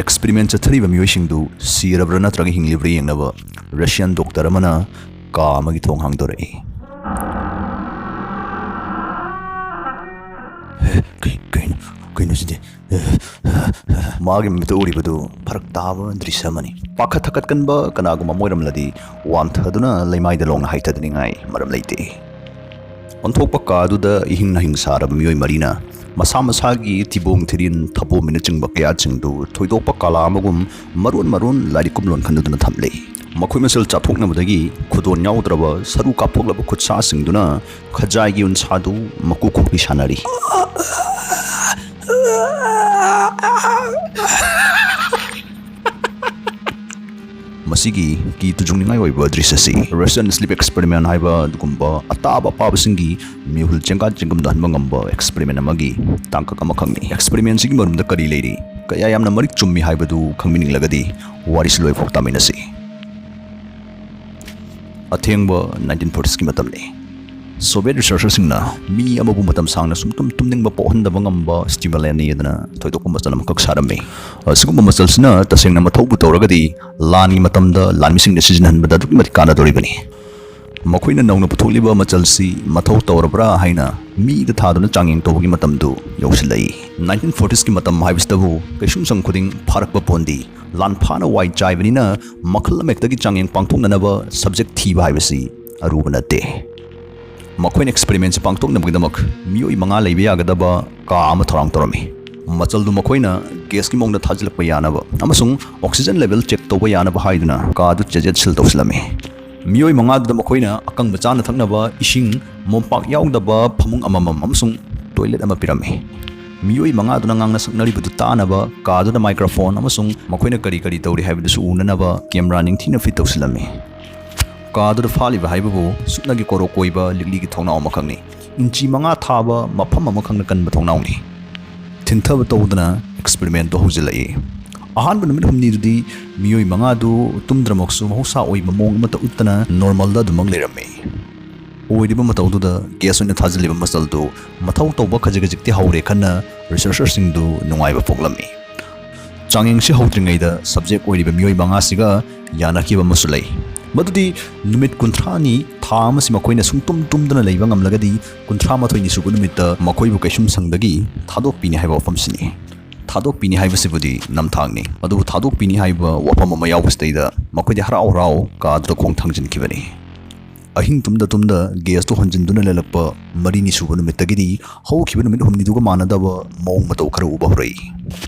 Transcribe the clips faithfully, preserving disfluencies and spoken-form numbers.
Experiment ꯆꯠꯊꯔꯤꯕ ꯃꯤꯑꯣꯏꯁꯤꯡꯗꯨ ꯁꯤꯔꯕ꯭ꯔꯥ ꯅꯠꯇ꯭ꯔꯒ ꯍꯤꯡꯂꯤꯕ꯭ꯔꯥ ꯌꯦꯡꯅꯕ ꯔꯁꯤꯌꯥꯟ ꯗꯣꯛꯇꯔ ꯑꯃꯅ ꯀꯥ ꯑꯃꯒꯤ ꯊꯣꯡ ꯍꯥꯡꯗꯣꯔꯛꯏ꯫ "ꯍꯦ, ꯀꯩ-, ꯀꯩꯅꯣ, ꯀꯩꯅꯣ ꯁꯤꯗꯤ?" ꯃꯥꯒꯤ ꯃꯃꯤꯠꯇ ꯎꯔꯤꯕꯗꯨ ꯐꯔꯛ ꯇꯥꯕ ꯗ꯭ꯔꯤꯁ꯭ꯌ ꯑꯃꯅꯤ꯫ ꯄꯥꯈꯠ ꯊꯀꯠꯀꯟꯕ ꯀꯅꯥꯒꯨꯝꯕ ꯑꯃ ꯑꯣꯏꯔꯝꯂꯗꯤ ꯋꯥꯟꯊꯗꯨꯅ ꯂꯩꯃꯥꯏꯗ ꯂꯣꯡꯅ ꯍꯥꯏꯊꯗꯅꯤꯡꯉꯥꯏ ꯃꯔꯝ ꯂꯩꯇꯦ꯫ ꯑꯣꯟꯊꯣꯛꯄ ꯀꯥꯗꯨꯗ ꯏꯍꯤꯡ ꯅꯥꯍꯤꯡ ꯁꯥꯔꯕ ꯃꯤꯑꯣꯏ ꯃꯔꯤꯅ ꯃꯁꯥ ꯃꯁꯥꯒꯤ ꯊꯤꯕꯣꯡ ꯊꯤꯔꯤꯟ, ꯊꯕꯣꯝ ꯃꯤꯅꯆꯤꯡꯕ ꯀꯌꯥꯠꯁꯤꯡꯗꯨ ꯊꯣꯏꯗꯣꯛꯄ ꯀꯂꯥ ꯑꯃꯒꯨꯝ ꯃꯔꯣꯟ ꯃꯔꯣꯟ ꯂꯥꯏꯔꯤꯛ ꯀꯨꯝ ꯂꯣꯟꯈꯟꯗꯨꯅ ꯊꯝꯂꯤ꯫ ꯃꯈꯣꯏ ꯃꯁꯦꯜ ꯆꯥꯊꯣꯛꯅꯕꯗꯒꯤ ꯈꯨꯗꯣꯟ ꯌꯥꯎꯗ꯭ꯔꯕ ꯁꯔꯨ ꯀꯥꯞꯊꯣꯛꯂꯕ ꯈꯨꯠꯁꯥꯁꯤꯡꯗꯨꯅ ꯈꯖꯥꯏꯒꯤ ꯎꯟꯁꯥꯗꯨ ꯃꯀꯨ ꯈꯣꯛꯄꯤ ꯁꯥꯟꯅꯔꯤ꯫ ꯃꯁꯤꯒꯤ ꯀꯤ ꯇꯨꯖꯨꯡꯅꯤꯡꯉꯥꯏ ꯑꯣꯏꯕ ꯗ꯭ꯔꯤꯁ ꯑꯁꯤ ꯔꯁꯤꯌꯟ ꯁ꯭ꯂꯤꯞ ꯑꯦꯛꯁꯄꯦꯔꯤꯃꯦꯟ ꯍꯥꯏꯕ ꯑꯗꯨꯒꯨꯝꯕ ꯑꯇꯥꯕ ꯑꯄꯥꯕꯁꯤꯡꯒꯤ ꯃꯤꯍꯨꯜ ꯆꯦꯡꯒꯥ ꯆꯦꯡꯒꯨꯝꯗꯍꯟꯕ ꯉꯝꯕ ꯑꯦꯛꯁꯄꯦꯔꯤꯃꯦꯟ ꯑꯃꯒꯤ ꯇꯥꯡꯀꯛ ꯑꯃꯈꯛꯅꯤ꯫ ꯑꯦꯛꯁꯄꯦꯔꯤꯃꯦꯟꯁꯤꯒꯤ ꯃꯔꯨꯝꯗ ꯀꯔꯤ ꯂꯩꯔꯤ? ꯀꯌꯥ ꯌꯥꯝꯅ ꯃꯔꯤꯛ ꯆꯨꯝꯃꯤ ꯍꯥꯏꯕꯗꯨ ꯈꯪꯃꯤꯅꯤꯡꯂꯒꯗꯤ ꯋꯥꯔꯤꯁꯤ ꯂꯣꯏꯐꯥꯎ ꯇꯥꯃꯤꯟꯅꯁꯤ꯫ ꯑꯊꯦꯡꯕ ꯅꯥꯏꯟꯇꯤꯟ ꯐꯣꯔꯇꯤꯁꯀꯤ ꯃꯇꯝꯅꯤ꯫ ꯁꯣꯚꯤꯌꯦꯠ ꯔꯤꯁꯔꯆꯔꯁꯤꯡꯅ ꯃꯤ ꯑꯃꯕꯨ ꯃꯇꯝ ꯁꯥꯡꯅ ꯁꯨꯝ ꯇꯨꯝ ꯇꯨꯝꯅꯤꯡꯕ ꯄꯣꯛꯍꯟꯗꯕ ꯉꯝꯕ ꯁ꯭ꯇꯤꯃꯨꯂꯦꯟꯠꯅꯤꯗꯅ ꯊꯣꯏꯗꯣꯛꯄ ꯃꯆꯜ ꯑꯃꯈꯛ ꯁꯥꯔꯝꯃꯤ꯫ ꯑꯁꯤꯒꯨꯝꯕ ꯃꯆꯜꯁꯤꯅ ꯇꯁꯦꯡꯅ ꯃꯊꯧꯕꯨ ꯇꯧꯔꯒꯗꯤ ꯂꯥꯟꯒꯤ ꯃꯇꯝꯗ ꯂꯥꯟꯃꯤꯁꯤꯡꯅ ꯁꯤꯖꯤꯟꯅꯍꯟꯕꯗ ꯑꯗꯨꯛꯀꯤ ꯃꯇꯤꯛ ꯀꯥꯟꯅꯗꯧꯔꯤꯕꯅꯤ꯫ ꯃꯈꯣꯏꯅ ꯅꯧꯅ ꯄꯨꯊꯣꯛꯂꯤꯕ ꯃꯆꯜꯁꯤ ꯃꯊꯧ ꯇꯧꯔꯕ꯭ꯔꯥ ꯍꯥꯏꯅ ꯃꯤꯗ ꯊꯥꯗꯨꯅ ꯆꯥꯡꯌꯦꯡ ꯇꯧꯕꯒꯤ ꯃꯇꯝꯗꯨ ꯌꯧꯁꯤꯜꯂꯛꯏ꯫ ꯅꯥꯏꯟꯇꯤꯟ ꯐꯣꯔꯇꯤꯁꯀꯤ ꯃꯇꯝ ꯍꯥꯏꯕꯁꯤꯗꯕꯨ ꯀꯩꯁꯨꯝꯁꯪ ꯈꯨꯗꯤꯡ ꯐꯥꯔꯛꯄ ꯄꯣꯟꯗꯤ꯫ ꯂꯥꯟꯐꯥꯅ ꯋꯥꯏ ꯆꯥꯏꯕꯅꯤꯅ ꯃꯈꯜ ꯑꯃꯍꯦꯛꯇꯒꯤ ꯆꯥꯡꯌꯦꯡ ꯄꯥꯡꯊꯣꯛꯅꯅꯕ ꯁꯕꯖꯦꯛ ꯊꯤꯕ ꯍꯥꯏꯕꯁꯤ ꯑꯔꯨꯕ ꯅꯠꯇꯦ꯫ ꯃꯈꯣꯏꯅ ꯑꯦꯛꯁꯄꯦꯔꯤꯃꯦꯟꯁꯤ ꯄꯥꯡꯊꯣꯛꯅꯕꯒꯤꯗꯃꯛ ꯃꯤꯑꯣꯏ ꯃꯉꯥ ꯂꯩꯕ ꯌꯥꯒꯗꯕ ꯀꯥ ꯑꯃ ꯊꯧꯔꯥꯡ ꯇꯧꯔꯝꯃꯤ꯫ ꯃꯆꯜꯗꯨ ꯃꯈꯣꯏꯅ ꯒ꯭ꯌꯥꯁꯀꯤ ꯃꯑꯣꯡꯗ ꯊꯥꯖꯤꯜꯂꯛꯄ ꯌꯥꯅꯕ ꯑꯃꯁꯨꯡ ꯑꯣꯛꯁꯤꯖꯟ ꯂꯦꯚꯦꯜ ꯆꯦꯛ ꯇꯧꯕ ꯌꯥꯅꯕ ꯍꯥꯏꯗꯨꯅ ꯀꯥꯗꯨ ꯆꯦꯖꯦꯠ ꯁꯤꯜ ꯇꯧꯁꯤꯜꯂꯝꯃꯤ꯫ ꯃꯤꯑꯣꯏ ꯃꯉꯥꯗꯨꯗ ꯃꯈꯣꯏꯅ ꯑꯀꯪꯕ ꯆꯥꯅ ꯊꯛꯅꯕ ꯏꯁꯤꯡ, ꯃꯣꯝꯄꯥꯛ ꯌꯥꯎꯗꯕ ꯐꯃꯨꯡ ꯑꯃꯃꯝ ꯑꯃꯁꯨꯡ ꯇꯣꯏꯂꯦꯠ ꯑꯃ ꯄꯤꯔꯝꯃꯤ꯫ ꯃꯤꯑꯣꯏ ꯃꯉꯥꯗꯨꯅ ꯉꯥꯡꯅ ꯁꯛꯅꯔꯤꯕꯗꯨ ꯇꯥꯅꯕ ꯀꯥꯗꯨꯗ ꯃꯥꯏꯀ꯭ꯔꯣꯐꯣꯟ ꯑꯃꯁꯨꯡ ꯃꯈꯣꯏꯅ ꯀꯔꯤ ꯀꯔꯤ ꯇꯧꯔꯤ ꯍꯥꯏꯕꯗꯨꯁꯨ ꯎꯅꯅꯕ ꯀꯦꯃꯦꯔꯥ ꯅꯤꯡꯊꯤꯅ ꯐꯤꯠ ꯇꯧꯁꯤꯜꯂꯝꯃꯤ꯫ ꯀꯥꯗꯨꯗ ꯐꯥꯜꯂꯤꯕ ꯍꯥꯏꯕꯕꯨ ꯁꯨꯞꯅꯒꯤ ꯀꯣꯔꯣꯛ ꯀꯣꯏꯕ ꯂꯤꯛꯂꯤꯒꯤ ꯊꯣꯡꯅꯥꯎ ꯑꯃꯈꯛꯅꯤ꯫ ꯏꯟꯆꯤ ꯃꯉꯥ ꯊꯥꯕ ꯃꯐꯝ ꯑꯃꯈꯛꯅ ꯀꯟꯕ ꯊꯣꯡꯅꯥꯎꯅꯤ꯫ ꯊꯤꯟꯊꯕ ꯇꯧꯗꯅ ꯑꯦꯛꯁꯄꯦꯔꯤꯃꯦꯟꯇꯣ ꯍꯧꯖꯤꯜꯂꯛꯏ꯫ ꯑꯍꯥꯟꯕ ꯅꯨꯃꯤꯠ ꯍꯨꯝꯅꯤꯗꯨꯗꯤ ꯃꯤꯑꯣꯏ ꯃꯉꯥꯗꯨ ꯇꯨꯝꯗ꯭ꯔꯃꯛꯁꯨ ꯃꯍꯧꯁꯥ ꯑꯣꯏꯕ ꯃꯑꯣꯡ ꯑꯃꯠꯇ ꯎꯠꯇꯅ ꯅꯣꯔꯃꯦꯜꯗ ꯑꯗꯨꯃꯛ ꯂꯩꯔꯝꯃꯤ꯫ ꯑꯣꯏꯔꯤꯕ ꯃꯇꯧꯗꯨꯗ ꯒ꯭ꯌꯥꯁ ꯑꯣꯏꯅ ꯊꯥꯖꯤꯜꯂꯤꯕ ꯃꯆꯜꯗꯨ ꯃꯊꯧ ꯇꯧꯕ ꯈꯖꯤꯛ ꯈꯖꯤꯛꯇꯤ ꯍꯧꯔꯦ ꯈꯟꯅ ꯔꯤꯁꯔꯆꯔꯁꯤꯡꯗꯨ ꯅꯨꯡꯉꯥꯏꯕ ꯄꯣꯛꯂꯝꯃꯤ꯫ ꯆꯥꯡꯌꯦꯡꯁꯤ ꯍꯧꯗ꯭ꯔꯤꯉꯩꯗ subject ꯑꯣꯏꯔꯤꯕ ꯃꯤꯑꯣꯏ ꯃꯉꯥꯁꯤꯒ ꯌꯥꯅꯈꯤꯕ ꯑꯃꯁꯨ ꯂꯩ꯫ ꯃꯗꯨꯗꯤ ꯅꯨꯃꯤꯠ ꯀꯨꯟꯊ꯭ꯔꯥꯅꯤ, ꯊꯥ ꯑꯃꯁꯤ ꯃꯈꯣꯏꯅ ꯁꯨꯡꯇꯨꯝ ꯇꯨꯝꯗꯅ ꯂꯩꯕ ꯉꯝꯂꯒꯗꯤ, ꯀꯨꯟꯊ꯭ꯔꯥꯃꯥꯊꯣꯏꯅꯤ ꯁꯨꯕ ꯅꯨꯃꯤꯠꯇ ꯃꯈꯣꯏꯕꯨ ꯀꯩꯁꯨꯝ ꯁꯪꯗꯒꯤ ꯊꯥꯗꯣꯛꯄꯤꯅꯤ ꯍꯥꯏꯕ ꯋꯥꯐꯝꯁꯤꯅꯤ꯫ ꯊꯥꯗꯣꯛꯄꯤꯅꯤ ꯍꯥꯏꯕꯁꯤꯕꯨꯗꯤ ꯅꯝꯊꯥꯛꯅꯤ, ꯑꯗꯨꯕꯨ ꯊꯥꯗꯣꯛꯄꯤꯅꯤ ꯍꯥꯏꯕ ꯋꯥꯐꯝ ꯑꯃ ꯌꯥꯎꯕꯁꯤꯗꯩꯗ ꯃꯈꯣꯏꯗꯤ ꯍꯔꯥꯎ ꯍꯔꯥꯎ ꯀꯥꯗꯨꯗ ꯈꯣꯡ ꯊꯥꯡꯖꯤꯟꯈꯤꯕꯅꯤ꯫ ꯑꯍꯤꯡ ꯇꯨꯝꯗ ꯇꯨꯝꯗ ꯒꯦꯁꯇꯨ ꯍꯣꯟꯖꯤꯟꯗꯨꯅ ꯂꯩꯔꯛꯄ ꯃꯔꯤꯅꯤ ꯁꯨꯕ ꯅꯨꯃꯤꯠꯇꯒꯤꯗꯤ ꯍꯧꯈꯤꯕ ꯅꯨꯃꯤꯠ ꯍꯨꯝꯅꯤꯗꯨꯒ ꯃꯥꯟꯅꯗꯕ ꯃꯑꯣꯡ ꯃꯇꯧ ꯈꯔ ꯎꯕ ꯍꯧꯔꯛꯏ꯫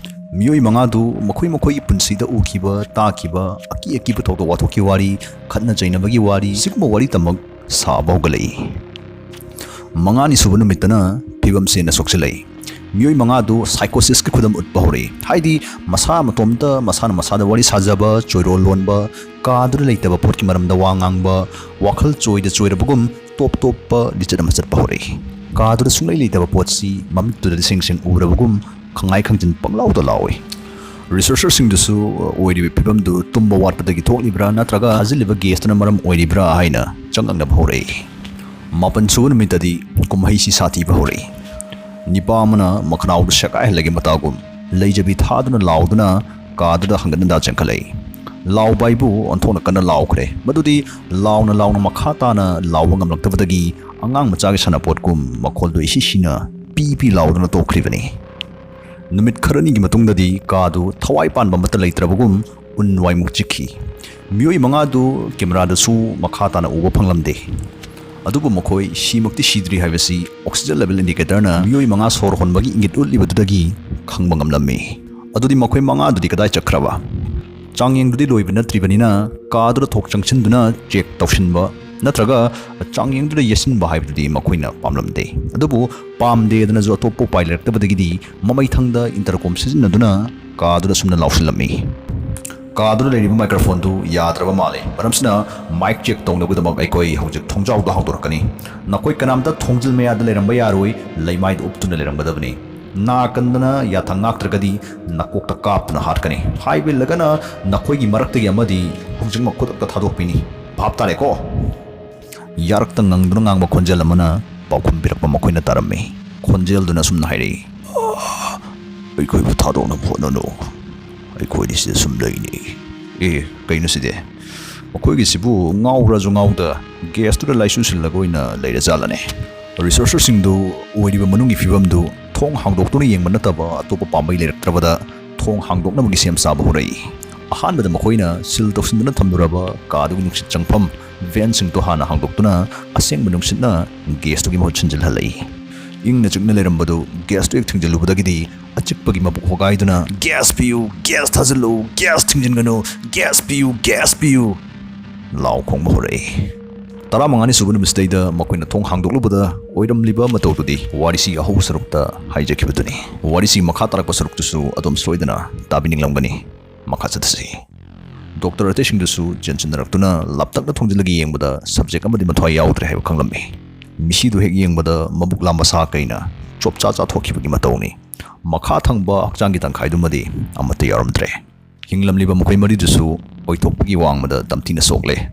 ꯃꯤꯑꯣꯏ ꯃꯉꯥꯗꯨ ꯃꯈꯣꯏ ꯃꯈꯣꯏꯒꯤ ꯄꯨꯟꯁꯤꯗ ꯎꯈꯤꯕ, ꯇꯥꯈꯤꯕ, ꯑꯀꯤ ꯑꯀꯤꯕ ꯊꯧꯗꯣꯛ ꯋꯥꯊꯣꯛꯀꯤ ꯋꯥꯔꯤ, ꯈꯠꯅ ꯆꯩꯅꯕꯒꯤ ꯋꯥꯔꯤ, ꯁꯤꯒꯨꯝꯕ ꯋꯥꯔꯤꯇꯃꯛ ꯁꯥꯕ ꯍꯧꯒꯠꯂꯛꯏ꯫ ꯃꯉꯥꯅꯤ ꯁꯨꯕ ꯅꯨꯃꯤꯠꯇꯅ ꯐꯤꯕꯝꯁꯦ ꯍꯦꯟꯅ ꯁꯣꯛꯆꯤꯜꯂꯛꯏ꯫ ꯃꯤꯑꯣꯏ ꯃꯉꯥꯗꯨ psychosis ꯀꯤ ꯈꯨꯗꯝ ꯎꯠꯄ ꯍꯧꯔꯛꯏ꯫ ꯍꯥꯏꯗꯤ, ꯃꯁꯥ ꯃꯇꯣꯝꯇ ꯃꯁꯥꯅ ꯃꯁꯥꯗ ꯋꯥꯔꯤ ꯁꯥꯖꯕ, ꯆꯣꯏꯔꯣꯜ ꯂꯣꯟꯕ, ꯀꯥꯗꯨꯗ ꯂꯩꯇꯕ ꯄꯣꯠꯀꯤ ꯃꯔꯝꯗ ꯋꯥ ꯉꯥꯡꯕ, ꯋꯥꯈꯜ ꯆꯣꯏꯗ ꯆꯣꯏꯔꯕꯒꯨꯝ ꯇꯣꯞ ꯇꯣꯞꯄ ꯂꯤꯆꯠ ꯑꯃ ꯆꯠꯄ ꯍꯧꯔꯛꯏ꯫ ꯀꯥꯗꯨꯗ ꯁꯨꯡꯂꯩ ꯂꯩꯇꯕ ꯄꯣꯠꯁꯤ ꯃꯃꯤꯠꯇꯨꯗꯗꯤ ꯁꯦꯡ ꯁꯦꯡ ꯎꯔꯕꯒꯨꯝ ꯈꯪꯉꯥꯏ ꯈꯪꯖꯤꯟ ꯄꯪꯂꯥꯎꯗ ꯂꯥꯎꯏ꯫ Researcher ꯁꯤꯡꯗꯨꯁꯨ ꯑꯣꯏꯔꯤꯕ ꯐꯤꯕꯝꯗꯨ ꯇꯨꯝꯕ ꯋꯥꯠꯄꯗꯒꯤ ꯊꯣꯛꯂꯤꯕ꯭ꯔꯥ ꯅꯠꯇ꯭ꯔꯒ ꯊꯥꯖꯤꯜꯂꯤꯕ ꯒꯦꯁꯇꯨꯅ ꯃꯔꯝ ꯑꯣꯏꯔꯤꯕ꯭ꯔꯥ ꯍꯥꯏꯅ ꯆꯉꯛꯅꯕ ꯍꯧꯔꯛꯏ꯫ ꯃꯥꯄꯟ ꯁꯨꯕ ꯅꯨꯃꯤꯠꯇꯗꯤ ꯀꯨꯝꯍꯩꯁꯤ ꯁꯥꯊꯤꯕ ꯍꯧꯔꯛꯏ꯫ ꯅꯤꯄꯥ ꯑꯃꯅ ꯃꯈꯅꯥꯎꯗꯨ ꯁꯦꯒꯥꯏꯍꯜꯂꯒꯦ ꯃꯇꯥꯒꯨꯝ ꯂꯩꯖꯕꯤ ꯊꯥꯗꯨꯅ ꯂꯥꯎꯗꯨꯅ ꯀꯥꯗꯨꯗ ꯍꯪꯒꯠ ꯍꯟꯗꯥ ꯆꯦꯟꯈꯠꯂꯛꯏ꯫ ꯂꯥꯎꯕ ꯍꯥꯏꯕꯨ ꯑꯣꯟꯊꯣꯛꯅ ꯀꯟꯅ ꯂꯥꯎꯈ꯭ꯔꯦ꯫ ꯃꯗꯨꯗꯤ ꯂꯥꯎꯅ ꯂꯥꯎꯅ ꯃꯈꯥ ꯇꯥꯅ ꯂꯥꯎꯕ ꯉꯝꯂꯛꯇꯕꯗꯒꯤ ꯑꯉꯥꯡ ꯃꯆꯥꯒꯤ ꯁꯥꯟꯅꯄꯣꯠꯀꯨꯝ ꯃꯈꯣꯜꯗꯨ ꯏꯁꯤ ꯁꯤꯅ ꯄꯤ ꯄꯤ ꯂꯥꯎꯗꯨꯅ ꯇꯣꯛꯈ꯭ꯔꯤꯕꯅꯤ꯫ ꯅꯨꯃꯤꯠ ꯈꯔꯅꯤꯒꯤ ꯃꯇꯨꯡꯗꯗꯤ ꯀꯥꯗꯨ ꯊꯋꯥꯏ ꯄꯥꯟꯕ ꯑꯃꯠꯇ ꯂꯩꯇ꯭ꯔꯕꯒꯨꯝ ꯎꯟ ꯋꯥꯏꯃꯨꯛ ꯆꯤꯛꯈꯤ꯫ ꯃꯤꯑꯣꯏ ꯃꯉꯥꯗꯨ ꯀꯦꯃꯦꯔꯥꯗꯁꯨ ꯃꯈꯥ ꯇꯥꯅ ꯎꯕ ꯐꯪꯂꯝꯗꯦ꯫ ꯑꯗꯨꯕꯨ ꯃꯈꯣꯏ ꯁꯤꯃꯛꯇꯤ ꯁꯤꯗ꯭ꯔꯤ ꯍꯥꯏꯕꯁꯤ oxygen level indicator ꯅ ꯃꯤꯑꯣꯏ ꯃꯉꯥ ꯁꯣꯔ ꯍꯣꯟꯕꯒꯤ ꯏꯪꯒꯤꯠ ꯎꯠꯂꯤꯕꯗꯨꯗꯒꯤ ꯈꯪꯕ ꯉꯝꯂꯝꯃꯤ꯫ ꯑꯗꯨꯗꯤ ꯃꯈꯣꯏ ꯃꯉꯥꯗꯨꯗꯤ ꯀꯗꯥꯏ ꯆꯠꯈ꯭ꯔꯕ? ꯆꯥꯡꯌꯦꯡꯗꯨꯗꯤ ꯂꯣꯏꯕ ꯅꯠꯇ꯭ꯔꯤꯕꯅꯤꯅ ꯀꯥꯗꯨꯗ ꯊꯣꯛ ꯆꯪꯁꯤꯟꯗꯨꯅ check ꯇꯧꯁꯤꯟꯕ ꯅꯠꯇ꯭ꯔꯒ ꯆꯥꯡꯌꯦꯡꯗꯨꯗ ꯌꯦꯠꯁꯤꯟꯕ ꯍꯥꯏꯕꯗꯨꯗꯤ ꯃꯈꯣꯏꯅ ꯄꯥꯝꯂꯝꯗꯦ꯫ ꯑꯗꯨꯕꯨ ꯄꯥꯝꯗꯦꯗꯅꯁꯨ ꯑꯇꯣꯞꯄ ꯎꯄꯥꯏ ꯂꯩꯔꯛꯇꯕꯗꯒꯤꯗꯤ ꯃꯃꯩꯊꯪꯗ intercom ꯁꯤꯖꯤꯟꯅꯗꯨꯅ ꯀꯥꯗꯨꯗ ꯑꯁꯨꯝꯅ ꯂꯥꯎꯁꯤꯜꯂꯝꯃꯤ꯫ ꯀꯥꯗꯨꯗ ꯂꯩꯔꯤꯕ microphone ꯗꯨ ꯌꯥꯗ꯭ꯔꯕ ꯃꯥꯜꯂꯦ꯫ ꯃꯔꯝꯁꯤꯅ mic check ꯇꯧꯅꯕꯒꯤꯗꯃꯛ ꯑꯩꯈꯣꯏ ꯍꯧꯖꯤꯛ ꯊꯣꯡꯖꯥꯎꯗ ꯍꯥꯡꯗꯣꯔꯛꯀꯅꯤ꯫ ꯅꯈꯣꯏ ꯀꯅꯥꯝꯇ ꯊꯣꯡꯖꯤꯜ ꯃꯌꯥꯗ ꯂꯩꯔꯝꯕ ꯌꯥꯔꯣꯏ, ꯂꯩꯃꯥꯏꯗ ꯎꯞꯇꯨꯅ ꯂꯩꯔꯝꯒꯗꯕꯅꯤ꯫ ꯅꯥ ꯀꯟꯗꯅ ꯌꯥꯊꯪ ꯉꯥꯛꯇ꯭ꯔꯒꯗꯤ ꯅꯀꯣꯛꯇ ꯀꯥꯞꯇꯨꯅ ꯍꯥꯠꯀꯅꯤ꯫ ꯍꯥꯏꯕ ꯏꯜꯂꯒꯅ ꯅꯈꯣꯏꯒꯤ ꯃꯔꯛꯇꯒꯤ ꯑꯃꯗꯤ ꯍꯧꯖꯤꯛꯃꯛ ꯈꯨꯗꯛꯇ ꯊꯥꯗꯣꯛꯄꯤꯅꯤ꯫ ꯚꯥꯞ ꯇꯥꯔꯦꯀꯣ? ꯌꯥꯔꯛꯇ ꯉꯪꯗꯨꯅ ꯉꯥꯡꯕ ꯈꯣꯟꯖꯦꯜ ꯑꯃꯅ ꯄꯥꯎꯈꯨꯝ ꯄꯤꯔꯛꯄ ꯃꯈꯣꯏꯅ ꯇꯥꯔꯝꯃꯤ꯫ ꯈꯣꯟꯖꯦꯜꯗꯨꯅ ꯑꯁꯨꯝꯅ ꯍꯥꯏꯔꯛꯏ, "ꯑꯩꯈꯣꯏꯕꯨ ꯊꯥꯗꯣꯛꯅꯕ ꯍꯣꯠꯅꯅꯨ꯫ ꯑꯩꯈꯣꯏꯗꯤ ꯁꯤꯗ ꯁꯨꯝ ꯂꯩꯅꯤ꯫ ꯑꯦ, ꯀꯩꯅꯣ ꯁꯤꯗꯤ? ꯃꯈꯣꯏꯒꯤꯁꯤꯕꯨ ꯉꯥꯎꯕ꯭ꯔꯥꯁꯨ ꯉꯥꯎꯗ ꯒꯦꯁꯇꯨꯗ ꯂꯥꯏꯆꯨ ꯁꯤꯜꯂꯒ ꯑꯣꯏꯅ ꯂꯩꯔꯖꯥꯠꯂꯅꯦ? ꯔꯤꯁꯔꯆꯔꯁꯤꯡꯗꯨ ꯑꯣꯏꯔꯤꯕ ꯃꯅꯨꯡꯒꯤ ꯐꯤꯕꯝꯗꯨ ꯊꯣꯡ ꯍꯥꯡꯗꯣꯛꯇꯨꯅ ꯌꯦꯡꯕ ꯅꯠꯇꯕ ꯑꯇꯣꯞꯄ ꯄꯥꯝꯕꯩ ꯂꯩꯔꯛꯇ꯭ꯔꯕꯗ ꯊꯣꯡ ꯍꯥꯡꯗꯣꯛꯅꯕꯒꯤ ꯁꯦꯝ ꯁꯥꯕ ꯍꯧꯔꯛꯏ꯫ ꯑꯍꯥꯟꯕꯗ ꯃꯈꯣꯏꯅ ꯁꯤꯜ ꯇꯧꯁꯤꯟꯗꯨꯅ ꯊꯝꯂꯨꯔꯕ ꯀꯥꯗꯨꯒꯤ ꯅꯨꯡꯁꯤꯠ ꯆꯪꯐꯝ ꯚꯦꯟꯁꯤꯡꯗꯨ ꯍꯥꯟꯅ ꯍꯥꯡꯗꯣꯛꯇꯨꯅ ꯑꯁꯦꯡꯕ ꯅꯨꯡꯁꯤꯠꯅ ꯒꯦꯁꯇꯨꯒꯤ ꯃꯍꯨꯠ ꯁꯤꯟꯖꯤꯜꯍꯜꯂꯛꯏ꯫ ꯏꯪꯅ ꯆꯤꯛꯅ ꯂꯩꯔꯝꯕꯗꯨ ꯒꯦꯁꯇꯨ ꯍꯦꯛ ꯊꯤꯡꯖꯤꯜꯂꯨꯕꯗꯒꯤꯗꯤ ꯑꯆꯤꯛꯄꯒꯤ ꯃꯕꯨꯛ ꯍꯣꯒꯥꯏꯗꯨꯅ "ꯒꯦꯁ ꯄꯤꯌꯨ, ꯒꯦꯁ ꯊꯥꯖꯤꯜꯂꯨ, ꯒꯦꯁ ꯊꯤꯡꯖꯤꯟꯒꯅꯨ, ꯒꯦꯁ ꯄꯤꯌꯨ, ꯒꯦꯁ ꯄꯤꯌꯨ" ꯂꯥꯎ ꯈꯣꯡꯕ ꯍꯧꯔꯛꯏ꯫ ꯇꯔꯥꯃꯉꯥꯅꯤ ꯁꯨꯕ ꯅꯨꯃꯤꯠꯁꯤꯗꯩꯗ ꯃꯈꯣꯏꯅ ꯊꯣꯡ ꯍꯥꯡꯗꯣꯛꯂꯨꯕꯗ ꯑꯣꯏꯔꯝꯂꯤꯕ ꯃꯇꯧꯗꯨꯗꯤ ꯋꯥꯔꯤꯁꯤ ꯑꯍꯧꯕ ꯁꯔꯨꯛꯇ ꯍꯥꯏꯖꯈꯤꯕꯗꯨꯅꯤ꯫ ꯋꯥꯔꯤꯁꯤ ꯃꯈꯥ ꯇꯥꯔꯛꯄ ꯁꯔꯨꯛꯇꯨꯁꯨ ꯑꯗꯨꯝ ꯁꯣꯏꯗꯅ ꯇꯥꯕꯤꯅꯤꯡꯂꯝꯒꯅꯤ꯫ ꯃꯈꯥ ꯆꯠꯊꯁꯤ꯫ ꯗꯣꯛꯇꯔ ꯑꯇꯩꯁꯤꯡꯗꯨꯁꯨ ꯆꯦꯟꯁꯤꯟꯅꯔꯛꯇꯨꯅ ꯂꯥꯞꯇꯛꯅ ꯊꯣꯡꯖꯤꯜꯂꯒ ꯌꯦꯡꯕꯗ ꯁꯕꯖꯦꯛ ꯑꯃꯗꯤ ꯃꯊ꯭ꯋꯥꯏ ꯌꯥꯎꯗ꯭ꯔꯦ ꯍꯥꯏꯕ ꯈꯪꯂꯝꯃꯤ꯫ ꯃꯤꯁꯤꯗꯨ ꯍꯦꯛ ꯌꯦꯡꯕꯗ ꯃꯕꯨꯛ ꯂꯥꯝꯕ ꯁꯥ ꯀꯩꯅ ꯆꯣꯞꯆꯥ ꯆꯥꯊꯣꯛꯈꯤꯕꯒꯤ ꯃꯇꯧꯅꯤ꯫ ꯃꯈꯥ ꯊꯪꯕ ꯍꯛꯆꯥꯡꯒꯤ ꯇꯪꯈꯥꯏꯗꯨꯃꯗꯤ ꯑꯃꯠꯇ ꯌꯥꯎꯔꯝꯗ꯭ꯔꯦ꯫ ꯍꯤꯡꯂꯝꯂꯤꯕ ꯃꯈꯣꯏ ꯃꯔꯤꯗꯨꯁꯨ ꯑꯣꯏꯊꯣꯛꯄꯒꯤ ꯋꯥꯡꯃꯗ ꯇꯝꯊꯤꯅ ꯁꯣꯛꯂꯦ꯫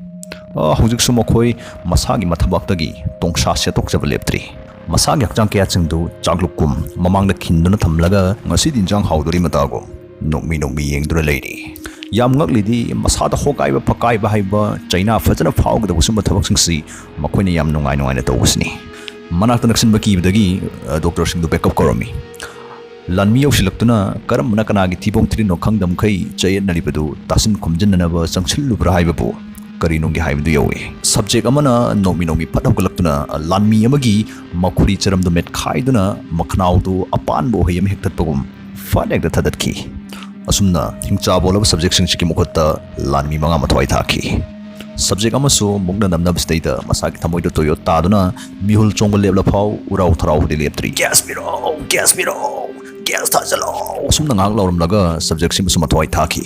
ꯑ, ꯍꯧꯖꯤꯛꯁꯨ ꯃꯈꯣꯏ ꯃꯁꯥꯒꯤ ꯃꯊꯕꯥꯛꯇꯒꯤ ꯇꯣꯡꯁꯥ ꯁꯦꯠꯇꯣꯛꯆꯕ ꯂꯦꯞꯇ꯭ꯔꯤ꯫ ꯃꯁꯥꯒꯤ ꯍꯛꯆꯥꯡ ꯀꯌꯥꯠꯁꯤꯡꯗꯨ ꯆꯥꯛꯂꯨꯛꯀꯨꯝ ꯃꯃꯥꯡꯗ ꯈꯤꯟꯗꯨꯅ ꯊꯝꯂꯒ ꯉꯁꯤꯗꯤ ꯏꯟꯖꯥꯡ ꯍꯥꯎꯗꯣꯔꯤ ꯃꯇꯥꯒꯨꯝ ꯅꯣꯛꯃꯤ ꯅꯣꯛꯃꯤ ꯌꯦꯡꯗꯨꯅ ꯂꯩꯔꯤ꯫ ꯌꯥꯝ ꯉꯛꯂꯤꯗꯤ ꯃꯁꯥꯗ ꯍꯣꯀꯥꯏꯕ ꯐꯀꯥꯏꯕ ꯍꯥꯏꯕ ꯆꯩꯅꯥ ꯐꯖꯅ ꯐꯥꯎꯒꯗꯕ ꯁꯨꯝꯕ ꯊꯕꯛꯁꯤꯡꯁꯤ ꯃꯈꯣꯏꯅ ꯌꯥꯝ ꯅꯨꯡꯉꯥꯏ ꯅꯨꯡꯉꯥꯏꯅ ꯇꯧꯕꯁꯤꯅꯤ꯫ ꯃꯅꯥꯛꯇ ꯅꯛꯁꯤꯟꯕ ꯀꯤꯕꯗꯒꯤ, ꯑ, ꯗꯣꯛꯇꯔꯁꯤꯡꯗꯨ backup ꯀꯧꯔꯝꯃꯤ꯫ ꯂꯥꯟꯃꯤ ꯌꯧꯁꯤꯜꯂꯛꯇꯨꯅ ꯀꯔꯝꯕꯅ ꯀꯅꯥꯒꯤ ꯊꯤꯕꯣꯡ ꯊꯤꯔꯤꯅꯣ ꯈꯪꯗꯕ ꯃꯈꯩ ꯆꯌꯦꯠꯅꯔꯤꯕꯗꯨ ꯇꯥꯁꯤꯟ ꯈꯣꯝꯖꯤꯟꯅꯅꯕ ꯆꯪꯁꯤꯜꯂꯨꯕ꯭ꯔꯥ ꯍꯥꯏꯕꯕꯨ ꯀꯔꯤꯅꯨꯡꯒꯤ ꯍꯥꯏꯕꯗꯨ ꯌꯧꯏ꯫ ꯁꯕꯖꯦꯛ ꯑꯃꯅ ꯅꯣꯛꯃꯤ ꯅꯣꯛꯃꯤ ꯐꯠ ꯍꯧꯒꯠꯂꯛꯇꯨꯅ ꯂꯥꯟꯃꯤ ꯑꯃꯒꯤ ꯃꯈꯨꯔꯤ ꯆꯔꯝꯗꯨ ꯃꯦꯠꯈꯥꯏꯗꯨꯅ ꯃꯈꯅꯥꯎꯗꯨ ꯑꯄꯥꯟꯕ ꯎꯍꯩ ꯑꯃ ꯍꯦꯛꯇꯠꯄꯒꯨꯝ ꯐꯠ ꯍꯦꯛꯇ ꯊꯗꯠꯈꯤ꯫ ꯑꯁꯨꯝꯅ ꯍꯤꯡꯆꯥꯕ ꯑꯣꯜꯂꯕ ꯁꯕꯖꯦꯛꯁꯤꯡꯁꯤꯒꯤ ꯃꯈꯨꯠꯇ ꯂꯥꯟꯃꯤ ꯃꯉꯥ ꯃꯊ꯭ꯋꯥꯏ ꯊꯥꯈꯤ꯫ ꯁꯕꯖꯦꯛ ꯑꯃꯁꯨ ꯃꯨꯛꯅ ꯅꯝꯅꯕꯁꯤꯗꯩꯗ ꯃꯁꯥꯒꯤ ꯊꯃꯣꯏꯗ ꯇꯣꯌꯣꯠ ꯇꯥꯗꯨꯅ ꯃꯤꯍꯨꯜ ꯆꯣꯡꯕ ꯂꯦꯞꯂꯐꯥꯎ ꯎꯔꯥꯎ ꯊꯔꯥꯎꯕꯗꯤ ꯂꯦꯞꯇ꯭ꯔꯤ꯫ "ꯒ꯭ꯌꯥꯁ ꯄꯤꯔꯛꯑꯣ! ꯒ꯭ꯌꯥꯁ ꯄꯤꯔꯛꯑꯣ! ꯒ꯭ꯌꯥꯁ ꯊꯥꯖꯤꯜꯂꯣ!" ꯑꯁꯨꯝꯅ ꯉꯥꯏꯍꯥꯛ ꯂꯥꯎꯔꯝꯂꯒ ꯁꯕꯖꯦꯛꯁꯤꯃꯁꯨ ꯃꯊ꯭ꯋꯥꯏ ꯊꯥꯈꯤ꯫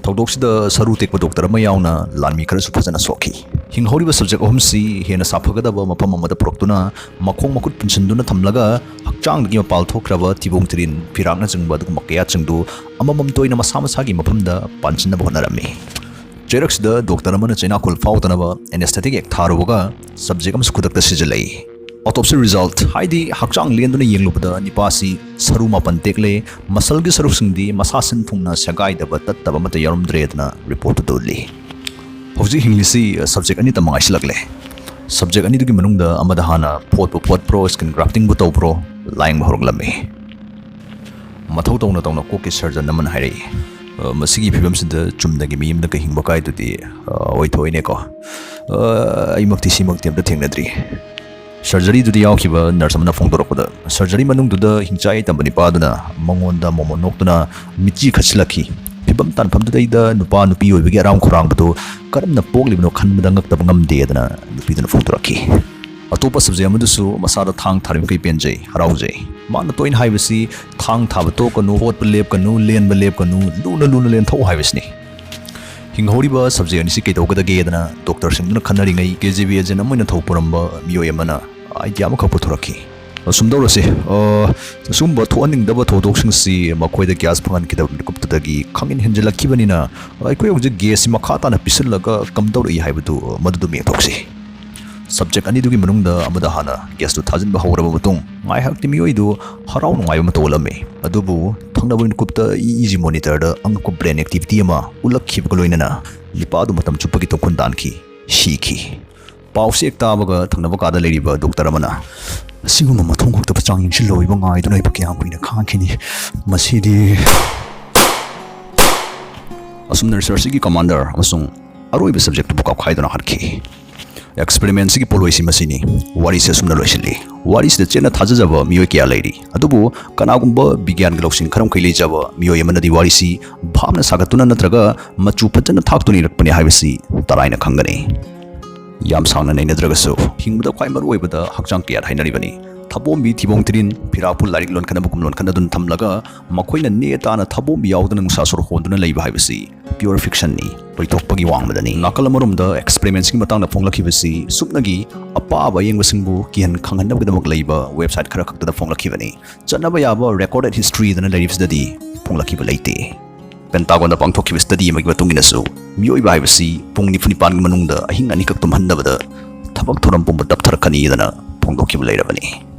ꯊꯧꯗꯣꯛꯁꯤꯗ ꯁꯔꯨ ꯇꯦꯛꯄ ꯗꯣꯛꯇꯔ ꯑꯃ ꯌꯥꯎꯅ ꯂꯥꯟꯃꯤ ꯈꯔꯁꯨ ꯐꯖꯅ ꯁꯣꯛꯈꯤ꯫ ꯍꯤꯡꯍꯧꯔꯤꯕ ꯁꯕꯖꯦꯛ ꯑꯍꯨꯝꯁꯤ ꯍꯦꯟꯅ ꯁꯥꯐꯒꯗꯕ ꯃꯐꯝ ꯑꯃꯗ ꯄꯨꯔꯛꯇꯨꯅ ꯃꯈꯣꯡ ꯃꯈꯨꯠ ꯄꯨꯟꯁꯤꯟꯗꯨꯅ ꯊꯝꯂꯒ ꯍꯛꯆꯥꯡꯗꯒꯤ ꯃꯄꯥꯜ ꯊꯣꯛꯈ꯭ꯔꯕ ꯊꯤꯕꯣꯡ ꯊꯤꯔꯤꯟ, ꯐꯤꯔꯥꯛꯅꯆꯤꯡꯕ ꯑꯗꯨꯒꯨꯝꯕ ꯀꯌꯥꯠꯁꯤꯡꯗꯨ ꯑꯃꯃꯝꯇ ꯑꯣꯏꯅ ꯃꯁꯥ ꯃꯁꯥꯒꯤ ꯃꯐꯝꯗ ꯄꯥꯟꯁꯤꯟꯅꯕ ꯍꯣꯠꯅꯔꯝꯃꯤ꯫ ꯆꯩꯔꯛꯁꯤꯗ ꯗꯣꯛꯇꯔ ꯑꯃꯅ ꯆꯩꯅꯥꯈꯣꯜ ꯐꯥꯎꯗꯅꯕ anesthetic ꯍꯦꯛ ꯊꯥꯔꯨꯕꯒ ꯁꯕꯖꯦꯛ ꯑꯃꯁꯨ ꯈꯨꯗꯛꯇ ꯁꯤꯖꯤꯜꯂꯛꯏ꯫ Autopsy result ꯍꯥꯏꯗꯤ ꯍꯛꯆꯥꯡ ꯂꯦꯟꯗꯨꯅ ꯌꯦꯡꯂꯨꯕꯗ ꯅꯤꯄꯥꯁꯤ ꯁꯔꯨ ꯃꯥꯄꯟ ꯇꯦꯛꯂꯦ, ꯃꯁꯜꯒꯤ ꯁꯔꯨꯛꯁꯤꯡꯗꯤ ꯃꯁꯥ ꯁꯤꯟ ꯊꯨꯡꯅ ꯁꯦꯒꯥꯏꯗꯕ ꯇꯠꯇꯕ ꯑꯃꯠꯇ ꯌꯥꯎꯔꯝꯗ꯭ꯔꯦꯗꯅ ꯔꯤꯄꯣꯔꯠꯇꯨꯗ ꯎꯠꯂꯤ꯫ ꯍꯧꯖꯤꯛ ꯍꯤꯡꯂꯤꯁꯤ ꯁꯕꯖꯦꯛ ꯑꯅꯤꯇ ꯃꯉꯥꯏꯁꯤꯜꯂꯛꯂꯦ꯫ ꯁꯕꯖꯦꯛ ꯑꯅꯤꯗꯨꯒꯤ ꯃꯅꯨꯡꯗ ꯑꯃꯗ ꯍꯥꯟꯅ ꯐꯣꯠꯄꯨ ꯐꯣꯠꯄ꯭ꯔꯣ, ꯁ꯭ꯀꯤꯟ ꯒ꯭ꯔꯥꯐꯇꯤꯡꯕꯨ ꯇꯧꯕ꯭ꯔꯣ, ꯂꯥꯌꯦꯡꯕ ꯍꯧꯔꯛꯂꯝꯃꯤ꯫ ꯃꯊꯧ ꯇꯧꯅ ꯇꯧꯅ ꯀꯣꯛꯀꯤ ꯁꯔꯖꯟ ꯑꯃꯅ ꯍꯥꯏꯔꯛꯏ, "ꯑ, ꯃꯁꯤꯒꯤ ꯐꯤꯕꯝꯁꯤꯗ ꯆꯨꯝꯅꯒꯤ ꯃꯤ ꯑꯃꯗ ꯀꯍꯤꯡꯕ ꯀꯥꯏꯗꯨꯗꯤ, ꯑ, ꯑꯣꯏꯊꯣꯛꯏꯅꯦꯀꯣ꯫ ꯑ, ꯑꯩꯃꯛꯇꯤ ꯁꯤꯃꯛꯇꯤ ꯑꯝꯇ ꯊꯦꯡꯅꯗ꯭ꯔꯤ꯫ ꯁꯔꯖꯔꯤꯗꯨꯗ ꯌꯥꯎꯈꯤꯕ ꯅꯔꯁ ꯑꯃꯅ ꯐꯣꯡꯗꯣꯔꯛꯄꯗ, ꯁꯔꯖꯔꯤ ꯃꯅꯨꯡꯗꯨꯗ ꯍꯤꯡꯆꯥꯏ ꯇꯝꯕ ꯅꯤꯄꯥꯗꯨꯅ ꯃꯉꯣꯟꯗ ꯃꯣꯃꯣꯟ ꯅꯣꯛꯇꯨꯅ ꯃꯤꯠꯆꯤ ꯈꯠꯆꯤꯜꯂꯛꯈꯤ꯫ ꯐꯤꯕꯝ ꯇꯥꯟꯐꯝꯗꯨꯗꯩꯗ ꯅꯨꯄꯥ ꯅꯨꯄꯤ ꯑꯣꯏꯕꯒꯤ ꯑꯔꯥꯝ ꯈꯧꯔꯥꯡꯕꯗꯨ ꯀꯔꯝꯅ ꯄꯣꯛꯂꯤꯕꯅꯣ ꯈꯟꯕꯗ ꯉꯛꯇꯕ ꯉꯝꯗꯦꯗꯅ ꯅꯨꯄꯤꯗꯨꯅ ꯐꯣꯡꯗꯣꯔꯛꯈꯤ꯫ ꯑꯇꯣꯞꯄ ꯁꯕꯖꯦꯛ ꯑꯃꯗꯨꯁꯨ ꯃꯁꯥꯗ ꯊꯥꯡ ꯊꯥꯔꯤꯕ ꯃꯈꯩ ꯄꯦꯟꯖꯩ, ꯍꯔꯥꯎꯖꯩ꯫ ꯃꯥꯅ ꯇꯣꯏꯅ ꯍꯥꯏꯕꯁꯤ, "ꯊꯥꯡ ꯊꯥꯕ ꯇꯣꯛꯀꯅꯨ, ꯍꯣꯠꯄ ꯂꯦꯞꯀꯅꯨ, ꯂꯦꯟꯕ ꯂꯦꯞꯀꯅꯨ, ꯂꯨꯅ ꯂꯨꯅ ꯂꯦꯟꯊꯣꯛꯎ" ꯍꯥꯏꯕꯁꯤꯅꯤ꯫ ꯍꯤꯡꯍꯧꯔꯤꯕ ꯁꯕꯖꯦꯛ ꯑꯅꯤꯁꯤ ꯀꯩꯗꯧꯒꯗꯒꯦꯗꯅ ꯗꯣꯛꯇꯔꯁꯤꯡꯗꯨꯅ ꯈꯟꯅꯔꯤꯉꯩ, ꯀꯦ ꯖꯤ ꯕꯤ ꯑꯦꯖꯦꯟ ꯑꯃ ꯑꯣꯏꯅ ꯊꯧ ꯄꯨꯔꯝꯕ ꯃꯤꯑꯣꯏ ꯑꯃꯅ ꯑꯥꯏꯗꯤꯌꯥ ꯑꯃꯈꯛ ꯄꯨꯊꯣꯔꯛꯈꯤ꯫ ꯑꯁꯨꯝ ꯇꯧꯔꯁꯤ, ꯑ, ꯑꯁꯨꯝꯕ ꯊꯣꯛꯍꯟꯅꯤꯡꯗꯕ ꯊꯧꯗꯣꯛꯁꯤꯡꯁꯤ ꯃꯈꯣꯏꯗ ꯒ꯭ꯌꯥꯁ ꯐꯪꯍꯟꯈꯤꯗꯕ ꯃꯤꯀꯨꯞꯇꯨꯗꯒꯤ ꯈꯪꯍꯦꯟ ꯍꯦꯟꯖꯤꯜꯂꯛꯈꯤꯕꯅꯤꯅ, ꯑꯩꯈꯣꯏ ꯍꯧꯖꯤꯛ ꯒ꯭ꯌꯥꯁꯁꯤ ꯃꯈꯥ ꯇꯥꯅ ꯄꯤꯁꯤꯜꯂꯒ ꯀꯝꯗꯧꯔꯛꯏ ꯍꯥꯏꯕꯗꯨ ꯃꯗꯨꯗꯨꯝ ꯌꯦꯡꯊꯣꯛꯁꯤ꯫ ꯁꯕꯖꯦꯛ ꯑꯅꯤꯗꯨꯒꯤ ꯃꯅꯨꯡꯗ ꯑꯃꯗ ꯍꯥꯟꯅ ꯒ꯭ꯌꯥꯁꯇꯨ ꯊꯥꯖꯤꯟꯕ ꯍꯧꯔꯕ ꯃꯇꯨꯡ, ꯉꯥꯏꯍꯥꯛꯇꯤ ꯃꯤꯑꯣꯏꯗꯨ ꯍꯔꯥꯎ ꯅꯨꯡꯉꯥꯏꯕ ꯑꯃ ꯇꯧꯍꯜꯂꯝꯃꯤ꯫ ꯑꯗꯨꯕꯨ ꯊꯪꯅꯕ ꯃꯤꯀꯨꯞꯇ ꯏ ꯏ ꯖꯤ ꯃꯣꯅꯤꯇꯔꯗ ꯑꯉꯛꯄ ꯕ꯭ꯔꯦꯟ ꯑꯦꯛꯇꯤꯚꯤꯇꯤ ꯑꯃ ꯎꯠꯂꯛꯈꯤꯕꯒ ꯂꯣꯏꯅꯅ ꯅꯤꯄꯥꯗꯨ ꯃꯇꯝ ꯆꯨꯞꯄꯒꯤ ꯇꯨꯡꯈꯨꯟ ꯇꯥꯟꯈꯤ, ꯁꯤꯈꯤ꯫ ꯄꯥꯎꯁꯤ ꯍꯦꯛ ꯇꯥꯕꯒ ꯊꯪꯅꯕ ꯀꯥꯗ ꯂꯩꯔꯤꯕ ꯗꯣꯛꯇꯔ ꯑꯃꯅ, "ꯑꯁꯤꯒꯨꯝꯕ ꯃꯊꯣꯡ ꯍꯨꯛꯇꯕ ꯆꯥꯡ ꯌꯦꯡꯁꯤꯜꯂꯣꯏꯕ ꯉꯥꯏꯗꯨꯅ ꯑꯩꯕꯨ ꯀꯌꯥꯝ ꯀꯨꯏꯅ ꯈꯥꯡꯈꯤꯅꯤ? ꯃꯁꯤꯗꯤ"꯫ ꯑꯁꯨꯝꯅ ꯔꯤꯁꯔꯆꯁꯤꯒꯤ ꯀꯃꯥꯟꯗꯔ ꯑꯃꯁꯨꯡ ꯑꯔꯣꯏꯕ ꯁꯕꯖꯦꯛꯇꯨꯕꯨ ꯀꯥꯎꯈꯥꯏꯗꯨꯅ ꯍꯥꯠꯈꯤ꯫ ꯑꯦꯛꯁꯄꯦꯔꯤꯃꯦꯟꯁꯤꯒꯤ ꯄꯣꯠꯂꯣꯏꯁꯤ ꯃꯁꯤꯅꯤ꯫ ꯋꯥꯔꯤꯁꯤ ꯑꯁꯨꯝꯅ ꯂꯣꯏꯁꯤꯜꯂꯤ꯫ ꯋꯥꯔꯤꯁꯤꯗ ꯆꯦꯠꯅ ꯊꯥꯖꯖꯕ ꯃꯤꯑꯣꯏ ꯀꯌꯥ ꯂꯩꯔꯤ, ꯑꯗꯨꯕꯨ ꯀꯅꯥꯒꯨꯝꯕ ꯕꯤꯒ꯭ꯌꯥꯟꯒꯤ ꯂꯧꯁꯤꯡ ꯈꯔ ꯃꯈꯩ ꯂꯩꯖꯕ ꯃꯤꯑꯣꯏ ꯑꯃꯅꯗꯤ ꯋꯥꯔꯤꯁꯤ ꯚꯥꯞꯅ ꯁꯥꯒꯠꯇꯨꯅ ꯅꯠꯇ꯭ꯔꯒ ꯃꯆꯨ ꯐꯖꯅ ꯊꯥꯛꯇꯨꯅ ꯏꯔꯛꯄꯅꯤ ꯍꯥꯏꯕꯁꯤ ꯇꯔꯥꯏꯅ ꯈꯪꯒꯅꯤ꯫ ꯌꯥꯝ ꯁꯥꯡꯅ ꯅꯩꯅꯗ꯭ꯔꯒꯁꯨ, ꯍꯤꯡꯕꯗ ꯈ꯭ꯋꯥꯏ ꯃꯔꯨꯑꯣꯏꯕꯗ ꯍꯛꯆꯥꯡ ꯀꯌꯥꯠ ꯍꯥꯏꯅꯔꯤꯕꯅꯤ꯫ ꯊꯕꯣꯝꯕꯤ, ꯊꯤꯕꯣꯡ ꯊꯤꯔꯤꯟ, ꯐꯤꯔꯥꯛꯄꯨ ꯂꯥꯏꯔꯤꯛ ꯂꯣꯟꯈꯠꯅꯕꯒꯨꯝ ꯂꯣꯟꯈꯠꯅꯗꯨꯅ ꯊꯝꯂꯒ, ꯃꯈꯣꯏꯅ ꯅꯦ ꯇꯥꯅ ꯊꯕꯣꯝꯕꯤ ꯌꯥꯎꯗꯅ ꯅꯨꯡꯁꯥ ꯁꯣꯔ ꯍꯣꯟꯗꯨꯅ ꯂꯩꯕ ꯍꯥꯏꯕꯁꯤ pure fictionꯅꯤ, ꯑꯣꯏꯊꯣꯛꯄꯒꯤ ꯋꯥꯡꯃꯗꯅꯤ꯫ ꯅꯥꯀꯜ ꯑꯃꯔꯣꯝꯗ ꯑꯦꯛꯁꯄꯦꯔꯤꯃꯦꯟꯁꯤꯒꯤ ꯃꯇꯥꯡꯗ ꯐꯣꯡꯂꯛꯈꯤꯕꯁꯤ ꯁꯨꯞꯅꯒꯤ ꯑꯄꯥꯕ ꯑꯌꯦꯡꯕꯁꯤꯡꯕꯨ ꯀꯤꯍꯟ ꯈꯪꯍꯟꯅꯕꯒꯤꯗꯃꯛ ꯂꯩꯕ ꯋꯦꯕꯁꯥꯏꯠ ꯈꯔ ꯈꯛꯇꯗ ꯐꯣꯡꯂꯛꯈꯤꯕꯅꯤ꯫ ꯆꯠꯅꯕ ꯌꯥꯕ recorded historyꯗꯅ ꯂꯩꯔꯤꯕꯁꯤꯗꯗꯤ ꯐꯣꯡꯂꯛꯈꯤꯕ ꯂꯩꯇꯦ꯫ ꯄꯦꯟꯇꯥꯒꯣꯟꯗ ꯄꯥꯡꯊꯣꯛꯈꯤꯕ ꯁ꯭ꯇꯗꯤ ꯑꯃꯒꯤ ꯃꯇꯨꯡ ꯏꯟꯅꯁꯨ, ꯃꯤꯑꯣꯏꯕ ꯍꯥꯏꯕꯁꯤ ꯄꯨꯡ ꯅꯤꯐꯨ ꯅꯤꯄꯥꯟꯒꯤ ꯃꯅꯨꯡꯗ ꯑꯍꯤꯡ ꯑꯅꯤꯈꯛ ꯇꯨꯝꯍꯟꯗꯕꯗ ꯊꯕꯛ ꯊꯧꯔꯝ ꯄꯨꯝꯕ ꯇꯞꯊꯔꯛꯀꯅꯤꯗꯅ ꯐꯣꯡꯗꯣꯛꯈꯤꯕ ꯂꯩꯔꯕꯅꯤ꯫